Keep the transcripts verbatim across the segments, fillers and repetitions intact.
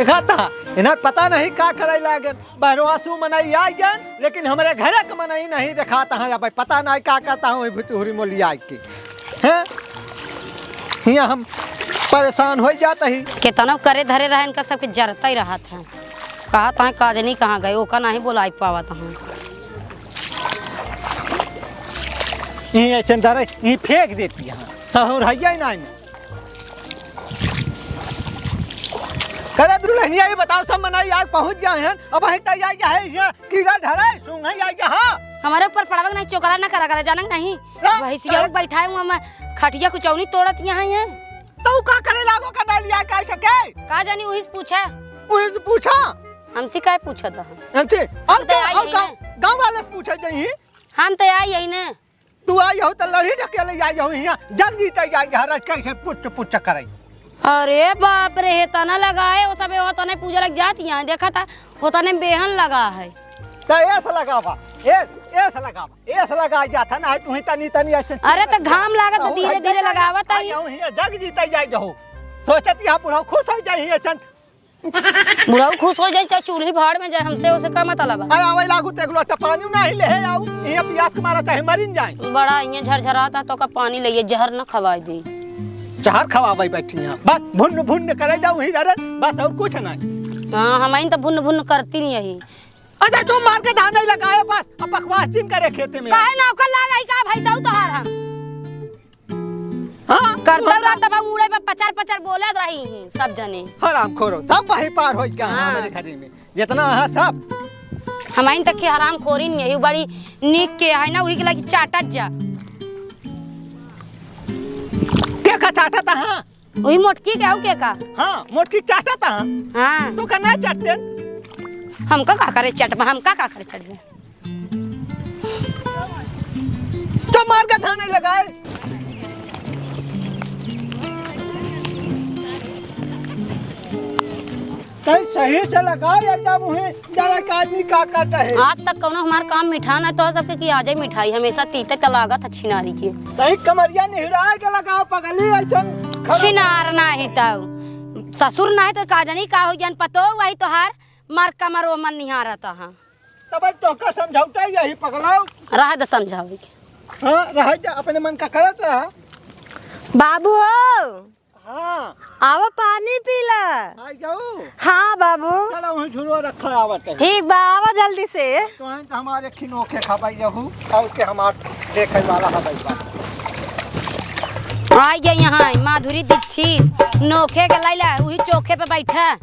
देखा था, इन्हें पता नहीं का करे लागेन। बहरवासू मनई आइ गएन, लेकिन हमरे घरे के मनई नहीं देखात हैं। अब पता नहीं का कहत हैं, वही भुतहुरी मोली आइ के। हैं? हियाँ हम परेशान होइ जात ही। केतनो करे धरे रहे, इनका सबके जरते रहत हैं। कहत हैं, काजनी कहाँ गए, ओका नहीं बोलाइ पावत हैं। यहीं ऐसे धरे, यहीं फेंक देती हैं। सहूर है या नहीं? करे दुल्हनिया, ये बताओ, सब मनई आइ पहुँच गए हैं, अबहीं तक आइ है, यहाँ कीड़ा धरे, सूंघे आइ है। हमरे ऊपर पड़वा के नहीं, चोकरा ना करा करे, जानक नहीं। ला, भैंसिया ला। बैठाए हुआ मैं, खटिया कुचौनी तोड़त यहाँ है। तो का करे लागो का डालिया का सके? का जानी, वही से पूछा। वही से पूछा? हमसे काहे पूछत है? अच्छे, और हम तो का, आई और ही का? हैं। गाँव वाले से पूछे जाई। हम तो आई ही ना। तू आई हो तो लड़ी ढकेले आई हो, हियाँ जग जीते जाए, यहाँ रच कैसे पुच्च पुच्च करे। अरे बाप रे, हेतना लगाए, वो सब होतने पूजा लग जात यहाँ, देखा था, होतने बेहन लगा है। तो ऐस लगावा, ऐस, ऐस लगावा, ऐस लगा जाता ना, तू ही तनी तनी ऐसे अरे तो घाम लागत, तो धीरे धीरे लगावत आई। हियाँ जग जीते जाए जाओ, सोचत यहाँ बुढ़ऊ खुश हो जाए, ऐसे बुढ़ऊ खुश हो जाए, चाहे चूल्ही भाड़ में जाए, हमसे उसे का मतलब है? अरे आवे लागू तो एक लोटा पानी नहीं ले आऊ, ये पियास के मारा चाहे मरिन जाए। बड़ा ये झरझराता तो का पानी ले, ये जहर न खवाई दे। जहर खवावे बैठी हैं, बस भुन्न भुन्न करे जाऊ ही जरे, बस और कुछ नहीं। हाँ, हम तो भुन्न भुन्न करती नहीं यही। अच्छा, तू मार के धान नहीं लगाए, बस अब बकवास जिन करे खेते में। काहे ना ओकर लाग आई का भाई साहू तोहार हम? हाँ, करतौ रहत बा मुड़े पे पचर पचर बोलत रही हैं सब जने। हराम खोरो, सब वही पार होई का हाँ। हमरे घरे में। जितना है सब। हमइन तक के हराम खोरी नहीं है, बड़ी नीक के है ना, वही के लागी चाटत जा। के का चाटत है? वही मोटकी के हऊ के का? हाँ, मोटकी चाटत है। हाँ। तो का ना चाटते? हमका का करे चटबा, हमका का करे चटबे? तो मार के थाने लगाए। तैं सही से लगाए एकदम उहे, जरा के आदमी का काटा है। आज तक कौनो हमार काम मीठा ना तो सबके कि आजे मिठाई, हमेशा तीते त लागत है छिनारी के। तैं कमरिया निहुराए के लगाओ पगली, ऐसन खड़ा छिनार नाही तऊ। ससुर नाही त का जानी का हो जान पतो वही तोहार मार कमर ओमर निहारत है। तब तोहका समझौता यही पगलाओ। रह दे समझावे के। हाँ, रह जा, अपने मन का करत रहा। बाबू हो। हाँ। आवा पानी पीला। आ जाओ। हाँ बाबू। चलो, वहीं झुलवा रखा आवत है। ठीक बा, आवा जल्दी से। तो हैं तो हमारे खिनोखे खबाई रहू, और के हमार देखे वाला हवाई बा। आ गया यहाँ माधुरी दीक्षित, नोखे के लैला, वही चोखे पे बैठा।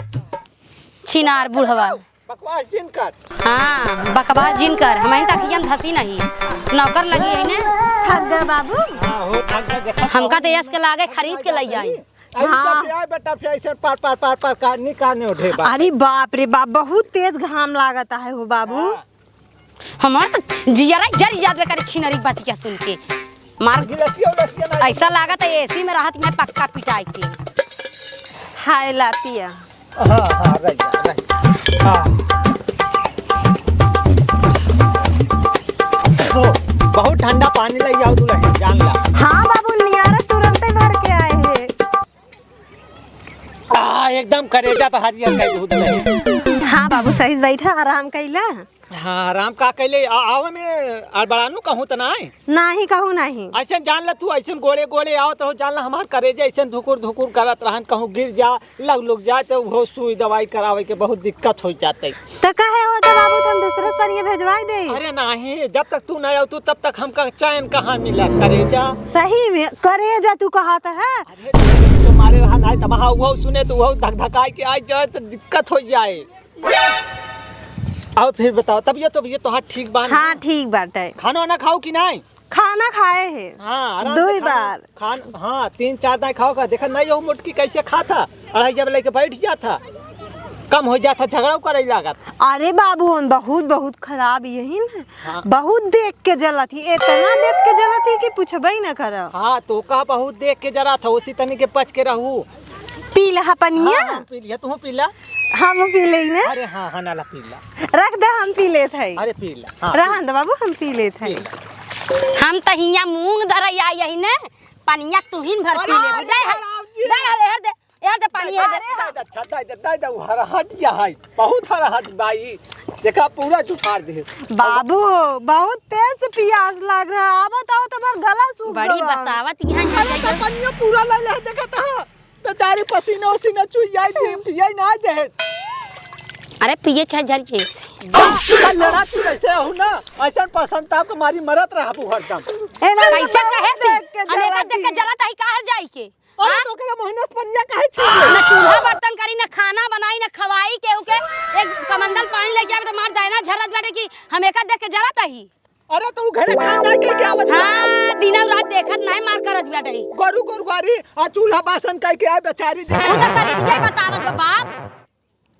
छिनार बुढ़वा। बकवास जिन कर। हाँ, बकवास जिन कर। हमहिन तकियन धसी नहीं। नौकर लगी है ने। थक गए बाबू। हाँ, हो, थक गए, देखा हमका तो यस के लागे खरीद के लई जाई। अरे हाँ। तब यार बेटा, फिर ऐसे पार, पार, पार, पार, का, निकालने उठे बा। अरे बाप रे बाप, बहुत तेज घाम लागत है हो बाबू। हाँ। हमार तो जियरा जर जात बे करे छिनरी बतिया सुन के। मार गिलसिया उलसिया ना। ऐसा लागत है एसी में रहत में पक्का पिटाई के। हाय ला पिया। हाँ, हाँ, रह जा, रह जा। हाँ। ओ, बहुत ठंडा पानी लई आओ दुल्हन, जान ला। हाँ बाबू, नियारा तुरंते भर के आए हैं। आ, एकदम करेजा तो हरियर कर दू दुल्हन। हाँ बाबू, सही बैठा, आराम कैला। हाँ, आराम का कैले, आ, आवे में अड़बड़ानू कहूँ त नाय। नाही, कहूँ नाही। ऐसन जान ला तू, ऐसन गोड़े गोड़े आवत रहो, जान ला हमार करेजे ऐसन धुकुर धुकुर करत रहन, कहूँ गिर जा, लग लुग जा, तो वो सुई दवाई करावे के बहुत दिक्कत हो जाते। तो कहे हो तो बाबू, तो हम दूसरे से पनिया भेजवाई दे। अरे नाही, जब तक तू ना आओ तू, तब तक हमका चैन कहाँ मिला करेजा। सही में करेजा तू कहत है। अरे जो मारे रहा नाही, तब हाँ वो सुने तो वो धक धकाई के आ जाए तो दिक्कत हो जाए। और फिर बताओ, तबियत, तबियत तोहार ठीक बा ना? हाँ, ठीक बाटे। खाना वाना खाओ कि नहीं? खाना खाए है। हाँ, आराम से दुई खाना, बार। खान-, हाँ, तीन चार दाई खाओ का। देखा नहीं, वो मोटकी कैसे खाता, अढ़ाई जब लेके बैठ जाता, कम हो जाता, झगड़ा करे लागत। अरे बाबू, हम बहुत, बहुत खराब यही ना, हाँ। बहुत देख के जलत ही, इतना देख के जलत ही कि पूछबे ही ना करा। हाँ, तो का बहुत देख के जरा था, उसी तनी के पच के रहू। पी ले हा पनिया। हाँ, हाँ, पी लिया, तू पी ला। हम पी ले ने। अरे हाँ, हाँ, नाला पी ला। रख दे, हम पी लेत हई। अरे पी ला, हाँ, रहन दे बाबू, हम पी लेत हई। पी ला। हम त हियाँ मूंग धरैया यही ने, पनिया तुहिन भर पी अरे, ले। अरे, दे, अरे, दे, अरे, दे। यार, दे पानी, यार, दे। अरे, हाँ। अच्छा, दे, दे, दे, दे, हरहट या है, बहुत हरहट बाई। देखा, पूरा जुठार दे। बाबू, बहुत तेज पियास लग रहा है। अब बताओ, तुम्हार गला सूख बड़ी गवा। बतावत यहाँ, यहाँ अरे, जाइए। तो पनिया पूरा ले ले, देखा था। बेचारी पसीना उसीना चुई जाई थी, पिए ना दे। अरे, पिए चाहे जल के। कल लड़ा तू कैसे हो ना, ऐसा पसंद था आपको मारी मरत रहा हरदम। ए, ना, कैसे ना, कहे थी? देख के हम एका जला देख के थी। जलत ही कहाँ जाई के? अरे हाँ? तो ओकरा मेहनत पनिया काहे छीन ले? न चूल्हा बर्तन करी, न खाना बनाई, न खवाई केहू के। एक कमंडल पानी लेके आवे तो मार दायना झरत बाटे कि हम एका देख के जरत ही। अरे तो उ घरे काम नहीं करके आवत है। हाँ, दिनौ रात देखत नहीं मार करत बाटे। गोरू गोरू गारी आ चूल्हा बासन कह के आए बेचारी दे। उ तो शरीर के बतावत बा बाप।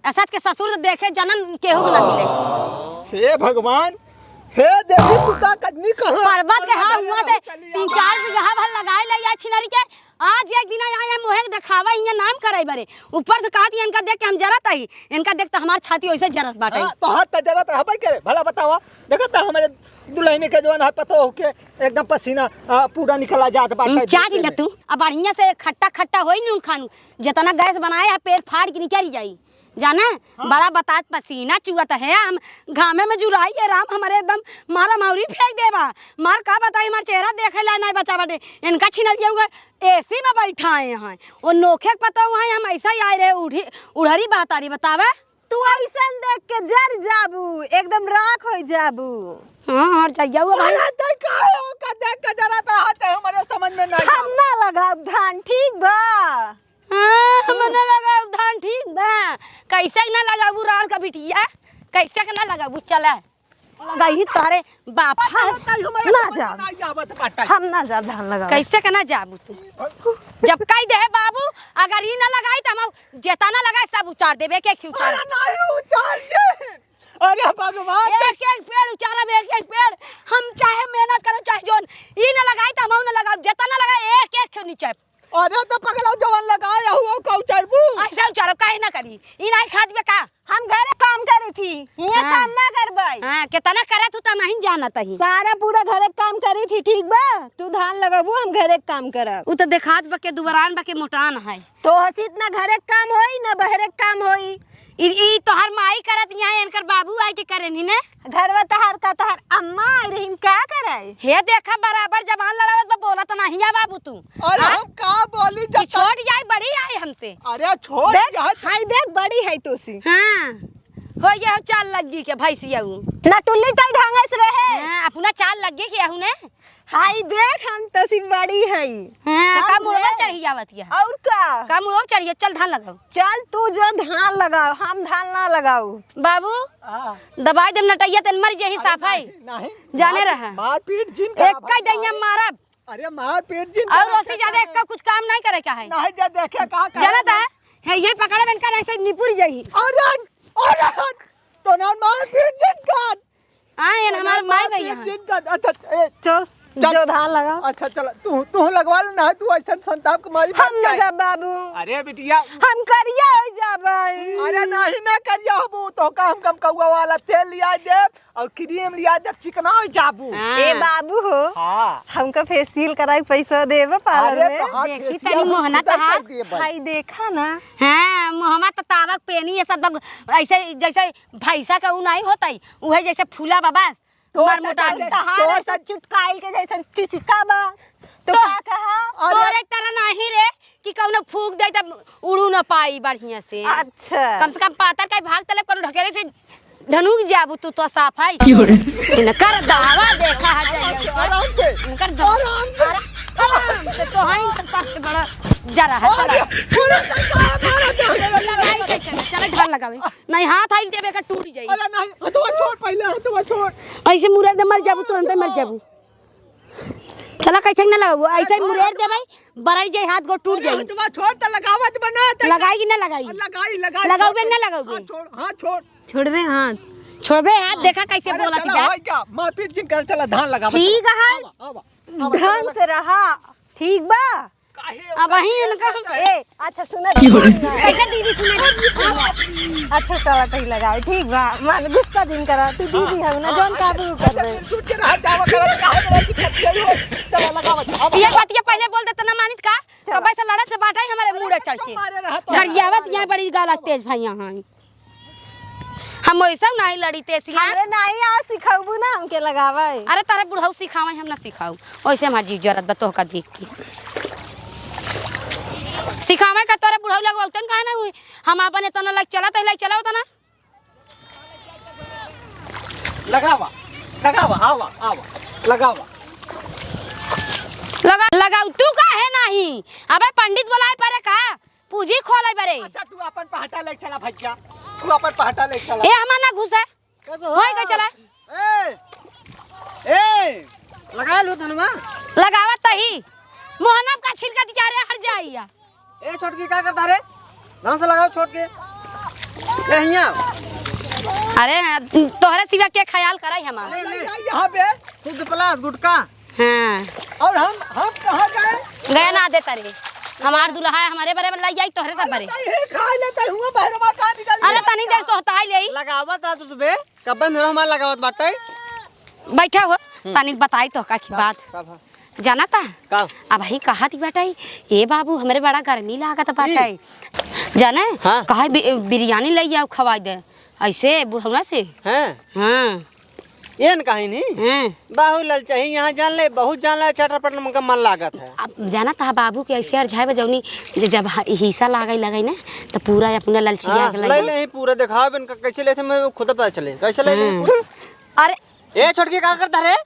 असत के ससुर तो देखे जन्म केहू के ना मिले। हे भगवान, हे देवी पुता कजनी कहाँ? पर्वत के हाँ, हुआ से तीन चार बीघा भर लगाए ले या छिनरी के। आज एक दिन आए हैं मोहे के देखावा, इहाँ नाम करे बरे। ऊपर से कहत ही, "इनका देख के हम जरत ही, इनका देख तो हमार छाती वैसे जरत बाटे।" हाँ, तो हाथ तो जरत रहबे करे। भला बतावा, देखत तो हमारे दुल्हन के जवन है पतो हो के एकदम पसीना, आ, पूरा निकला जात बाटे हम्म, चाट देखे ले में। तू। अब बढ़िया से खट्टा खट्टा होई नून खानू, जितना गैस बनाए है पेट फाड़ के निकल जाई। जाना, हाँ। बड़ा बतात पसीना चुअत है, हम घामे में जुराई है राम, हमारे एकदम मारा मौरी फेंक देबा। मार का बताई, हमार चेहरा देखे ला नहीं बचा बाटे। इनका छिनरिया हुआ एसी में बैठाए हैं, वो नोखे के पता हुआ है, हम ऐसा ही आए रहे उढ़ी, उढ़री बातारी बतावे। तू ऐसन देख के जर जाबू, एकदम राख हो जाबू। हाँ, हर जाइया हुआ भाई। अरे, देख का हो, का देख के जरा तो हाथ है, हमारे समझ में नहीं हम आवे। ना लगाब धान, ठीक बा? हाँ, हम ना लगाऊ धान, ठीक बा। कैसे ना लगाऊ राड़ का बिटिया, कैसे के ना लगाऊ? चला, लगाई ही तारे बाप है। ना जाब। हम ना जाब धान लगावे। कैसे के ना जाबू तू? जब कह दे बाबू, अगर ई ना लगाई तो हम जेतना लगाए सब उचार देबे, एक एक उचार। अरे नहीं उचार जे। अरे भगवान। एक एक पेड़ उचारब, एक एक पेड़। हम चाहे मेहनत करो, चाहे जोन, ई ना लगाई तो हम ना लगाऊ, जेतना लगाए एक एक नीचे। अरे तो पगला जवन लगाए हुआ का उचरबू? ऐसे उचरब काहे ना करी? ई नाही खाद बे का? हम घरे काम करी थी, हियाँ हाँ। काम ना करबै। हाँ, केतना करत हूँ त हम ही जानत ही। सारा पूरा घरे काम करी थी, ठीक बा? तू धान लगबू, हम घरे काम करब। उ तो देखात बा के दुबरान बा के मोटान है। तो हसीत ना घरे काम होई, ना बहरे काम होई। ई, ई तोहर माई करत यहाँ, इनकर बाबू आए के करे नी ने। घरवा तहार का, तहार अम्मा आई रहीन का करे? हे देखा, बराबर जबान लड़ावत बा, बोलत नाही है बाबू तू। अरे हाँ? हम का बोली जब ई तक छोट आई, बड़ी आई हमसे। अरे छोट देख, आई। हाय देख, बड़ी है तोसी। हाँ, हो ये हो चाल लग्गी के भैंसिया ऊ। ना टुल्ली टाई ढंगे से रहे। हाँ, अपना चाल लग्गी के आहू ने। हाय देख, हम तोसी बड़ी है। हाँ, हम का मुड़वा देख। चढ़ी आवत या। और का? का मुड़वा चढ़ियो, चल धान लगाओ। चल तू जो धान लगाओ, हम धान ना लगाऊ। बाबू, हाँ। दबाई देम नटैया तन मर जेही हाँ, साफ है। नहीं, नहीं। जाने मार, रहा। मारपीट जिन करा एक भाई, कई दैया मारे। मारब। अरे मारपीट जिन और करा, ओसे ज्यादा एक का कुछ काम नहीं करे का है। नहीं जा देखे का, का जाना था? है ये पकड़े बन कर ऐसे निपुर जाई। अरे, अरे, तो ना मारपीट जिन कर। हाँ, ये हमार माई भैया हैं। जिन कर, अच्छा, ए, चल, चल। जो धान लगा। अच्छा, चल, तू, तू लगवा ले ना, तू ऐसा संताप के मारी हम बन ना जाए। जा बाबू। अरे बिटिया। हम करिया हो जाबै। अरे नहीं ना करिया होबू, तो का हम कम कौआ वाला तेल लिया देब और क्रीम लिया देब, चिकना हो जाबू। हाँ। ए बाबू हो, हाँ। हमका फेशियल कराई पैसा देबे पार्लर अरे में। तो हाँ, देखी फेशियल तनी हम मोहना खुदे कहा। कर दिए भाई। हाय देखा ना। हाँ, मोहमा तो तावक पेनी ये सब ऐसे जैसे भैंसा का ऊ नहीं होता है, उहे जैसे फूला बा बस। तो मार मोटा तहार तो ऐसा चुटकाइल के जैसन चिचका बा। तो तो का कहा? अरे तोरे तरह नहीं रे कि कौनो फूक दे तब उड़ू न पाई बढ़िया से। अच्छा। कम से कम पातर का भाग तले कौनो ढकेले से धनुक जाबू तू तो साफ है। क्यों रे? इनकर दावा देखा है जाइए ऊपर। आराम से। इनकर दावा। आराम से। आराम से तो है तो सबसे बड़ा जरा है, चला। अरे, अरे, लगाई कैसे? चले धान लगावे। नहीं, हाथ आइल देबे का टूट जाई। अरे नहीं, हथवा छोड़ पहिले, हथवा छोड़। ऐसे मुरेर दे, मर जाबू, तुरंत मर जाबू। चला, कैसे ना लगाबू, ऐसे छोड़, मुरेर दे भाई, बरड़ जाई, हाथ गोड़ टूट अरे जाई। हथवा छोड़, त लगावत बना, त लगाई कि ना लगाई? लगाई, लगाई, लगाउबे छोड़। ना लगाउबे? हाँ, छोड़, हाँ, छोड़। छोड़बे हाथ। छोड़बे हाथ, देखा कैसे अरे बोलत चला, बा। होई का? मारपीट जिन कर, चला धान लगावा। ठीक है। आवा, आवा, आवा, ढंग चला। से रहा, ठीक बा? काहे अब वही उनका हम ए, अच्छा सुना। कैसे दीदी सुने? अच्छा चला तही लगाओ, ठीक बा। मान गुस्सा जिन करा, तू दीदी हऊ ना, जौन काबू कर दे। टूट के रहा जावा करत, काहे बड़ा दिक्कत यही हो। चला लगावा। अब ये बतिया पहिले बोल दे त ना मानित का? कबे से लड़त से बाटइ हमरे मूड़े चढ़ के। मारे रहा तो। गरियावत यहाँ बड़ी गाला तेज भाई यहाँ। हम वैसे नहीं लड़ी तेज यहाँ। अरे नहीं, आओ सिखाबू ना हमके लगावे। अरे तोरे बुढ़ऊ सिखावे, हम ना सिखाऊ। वैसे हमार जीव जरत बा तोहका देख के। सिखावे का तोरे बुढ़ऊ लगवा उतन काहे ना हुई? हम अपन इतना लग चलत है, लग चला उतना। लगावा, लगावा, आवा, आवा, लगावा। लगा, लगाऊ तू काहे नाही? अबे पंडित बोलाए परे का? पूजी खोले बरे। अच्छा, तू अपन पहाटा ले चला भैया, तू अपन पहाटा ले चला। ए, हमार ना घुसे। कैसे हो? होई गई चला। ए, ए, लगा लो धनवा। लगावत तही। मोहनम का छिलका दिया रे, हट जाइया। ए छोटकी, का करता रे? ढंग से लगाओ छोट के। ले हियाँ। अरे हाँ, तोहरे सिवा के ख्याल कराई हमार? ले, ले। यहाँ पे शुद्ध प्लस गुटखा। हाँ। और हम, हम कहाँ जाए? गया ना देता रे। हमार दुल्हा है, हमारे बरे में लाई जाई, तोहरे सब बरे। नहीं, खाए लेते हुए बहरवा का निकल अरे गया। तनी देर सोहता है ले। लगावत रहा तू सुबह, कब्बन में हमार लगावत बाटे। बैठा हो, हम्म। तनी बताई तो का की का, बात। का भा? जाना ता? का? अब ही कहा थी बाटे, ए बाबू, हमरे बड़ा गर्मी लागत बाटे। जाने? हाँ। कहा बि-, बिरयानी ले आओ, खवाई दे। ऐसे बुढ़ौना से? हैं? हाँ। ये न कहीं नहीं? हैं। बाहु ललचही यहाँ जान ले, बहुत जान ले, चटर पटर उनका मन लागत है। अब जाना ता बाबू के ऐसे अरझाए बजौनी, जे जब ह-, हिस्सा लागे लगे ना, तो पूरा अपना ललचिया हाँ, के लगे। ले ले, पूरा दिखाओ इनका कैसे लेते, मैं खुद पता चले, कैसे ले ले हाँ। पूरा? अरे। ए छोटकी, का करता रे?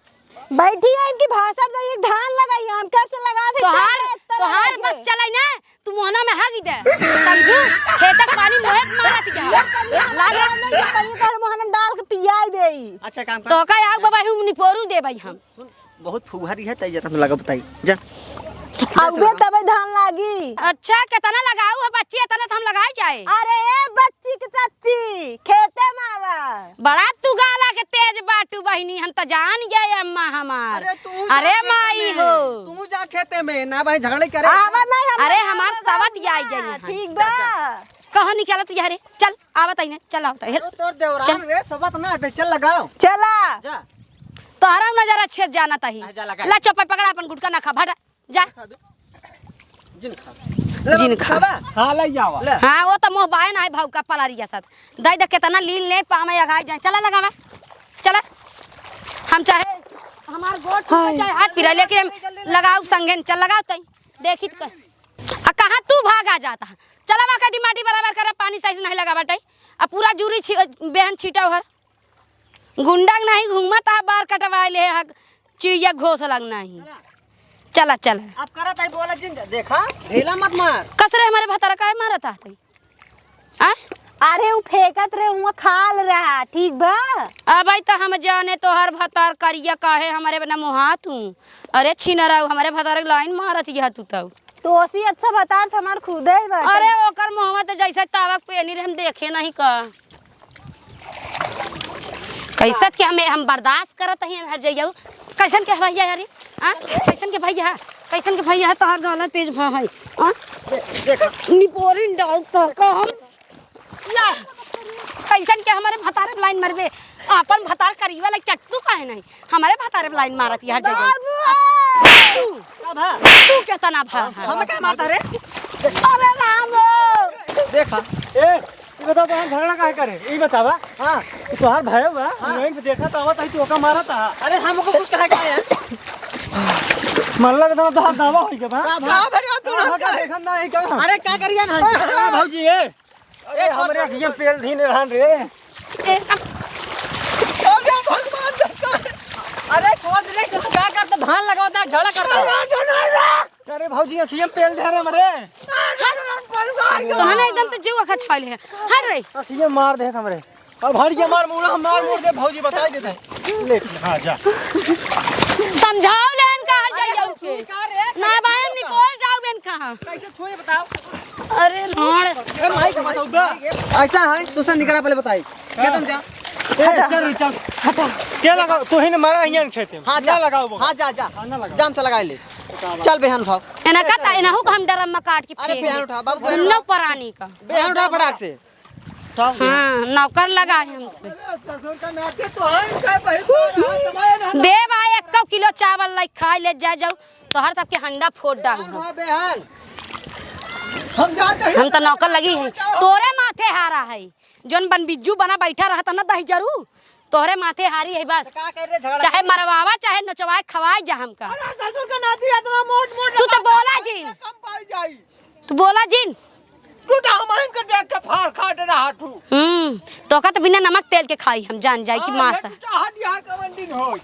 बैठी है, इनकी भाषण दे, ये धान लगाई, हम कैसे लगा दे, तोहार, कैसे इतना तोहार लगे? बस चलाई ना, तू मोहना में हागी दे, समझू? खेतक पानी मोहे के मारत जा। ये पानी लागे। हम नहीं, ये पानी तोहर मोहन में डाल के पियाई देई। अच्छा, काम कर। तो का आग बाबा, हम निपोरू देबई हम। सुन, बहुत फुहरी है, तई जरा हम लगा बताई। जा। आउबे तबे धान लागी। अच्छा, कितना लगाऊ है बच्ची, इतना तो हम लगाई जाए। अरे ए बच्ची के चच्ची, खेते में आवा। बड़ा तू गाला के तेज बाटू बहिनी, हम त जान गए अम्मा हमार। अरे तू अरे जा खेते माई में, हो। तू जा खेते में, ना भाई झगड़े करे। आवा नहीं हम अरे ना हमार आवा सवत ना। आई गई है। ठीक बा। जा, जा। कहाँ निकलत जा रे? चल, आवत आई ने, चल आवत आई। अरे तोर देवरान चल। रे, सवत ना हटे, चल लगाओ। चला। जा। तोहरा नजर अच्छे जानत ही। आ, जा लगा। ला चुप्पे पकड़ा अपन गुटखा ना खा, भट। जा। खा दे। जिन खा। ले जिन बाबू, खा। खाबा? हाँ, ले जावा। ले। हाँ, वो तो मोह बाय ना है भाऊ का पलारिया साथ। दाई दा कितना लील ले पावे अगाई जाए। चला लगावा। चला। हम चाहे हमार गोट टूटे, हाय। चाहे हाथ पिरा, लेकिन हम लगाऊ संगे न। चल लगाओ तई। देखी तो कह। आ कहाँ तू भागा जाता है? चला वा कदी माटी बराबर करे, पानी सही से नहीं लगा बाटे। आ पूरा जूरी छी-, बेहन छीटा हर। गुंडा के नहीं घूमत आ, बार कटवा ले हक, चिड़िया घोसला के नहीं। चला, चला। अब करत आई बोला जिन, देखा, ढेला मत मार। कस रे हमारे भतारा काहे मारत आ तई? आ? अरे उ फेंकत रहे, हुआ खाल रहा, ठीक बा? अब आई त हम जाने तोहर भतार करिया काहे हमरे बना मुहा तू। अरे छिनराऊ, हमरे भतार के लाइन मारत यह तू तऊ। तोसी अच्छा भतार त हमार खुदे ही बाटे। अरे ओकर मुहवा त जैसे तावक पेनी रे, हम देखे नहीं का। कैसन के हमें हम बर्दाश्त करत ही हर जइयऊ। कैसन के भैया है रे? हाँ? कैसन के भैया है? कैसन के भैया है? तोहर गाला तेज भा है। हाँ? दे-, देखा। निपोरिन डाल तो का हम। ला। कैसन के हमारे भतारे लाइन मरबे? आपन भतार करीबा लाइक चट्टू काहे नहीं? हमारे भतारे लाइन मारत यह जगह। बाबू! तू, का भा? तू के तना भा? हम का मारता रे? अरे राम हो! देखा। ए, ई बताओ, तोहार झगड़ा काहे करे? ई बतावा। हाँ। ई तोहार भाई बा, हाँ। वहीं पे देखा तो आवत है, तू ओका मारत है। अरे, हमको कुछ कहे का यार? मरला के दावा, तोहार दावा होई के बा? का भा? का भा रे, तू का भा, का काहे? देखत ना है का? अरे, का करिया ना? ए, भौजी, ए। अरे, हमरे अखियाँ पेल धीन रहन रे। ए, अरे, भगवान, अरे, छोड़ दे, तू का करता? धान लगावता, झगड़ा करता। अरे भौजी, अखिए में पेल धरे मरे। तोहने एकदम से जीव अखा छाइल है। हट रे। अखिए मार दे हमरे। अब हट गया, मार मुड़ा, मार मुड़ दे भौजी, बताई देते हैं। ले, हाँ, जा। समझाओ लेन कहा जाइए उनके। ना भाई, हम निपोर जाओ बेन कहा। कैसे छुए बताओ? अरे लड़। ए, माई का बताओ बा। ऐसा है, दूसरा निकला पहले बताई। खेतम जा। ए, चल, चल। हटा। क्या लगा? तू ही ने मारा हियान खेते में। हाँ, ना जा। लगाओ बा। हाँ, जा, जा। हाँ, ना लगाओ। जाम से लगा ले। चल बेहन उठाओ। एना का ता, एना हो हम डरम में काट के अरे फेंक बेहन दे। उठा, बाबू, हम बेहन लोग उठा। परानी का। बेहन उठा फटाक से। उठाओ। हाँ, नौकर लगा है हमसे। ससुर का नाते तो है, क्या भाई? दे भाई, एक किलो चावल लाई खा ले, जा जाओ। तोहर सबके हंडा फोड़ डाल हम। हाँ, बेहन। हम जाते हैं। हम तो नौकर लगी है, तोरे माथे हारा है, जोन बन बिज्जू बना बैठा रहता ना दही जरू, तोहरे माथे हारी है बस। तो का कर रे झगड़ा चाहे कर? मरवावा, चाहे नचवाए, खवाए जा हमका। अरे ससुर का नाती इतना मोट मोट तू तो लगा बोला था, जिन। कम पाई जाई। तू बोला जिन। तू तो हमारे इनके देख के फार खाट रहा तू। हम्म, तोका तो बिना नमक तेल के खाई हम जान जाई कि हाँ, मासा। ये तो चाहत यहाँ कवन दिन होई।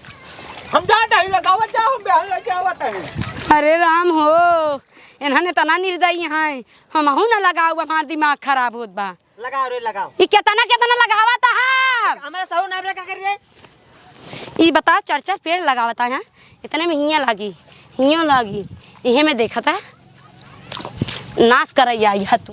हम जात हई लगावत जाओ, हम बहन लेके आवत हई। अरे राम हो, इन्हने तना निर्दयी हैं, हमहू ना लगाऊ, हमार दिमाग खराब होत बा। लगाओ रे, लगाओ। ई केतना केतना लगावत है। हमारा सहू नाम रे का करी रे? ई बता, चार चार पेड़ लगावत है, इतने में हियाँ लागी, हियों लागी, इहे में देखत है, नाश करैया आई है तू।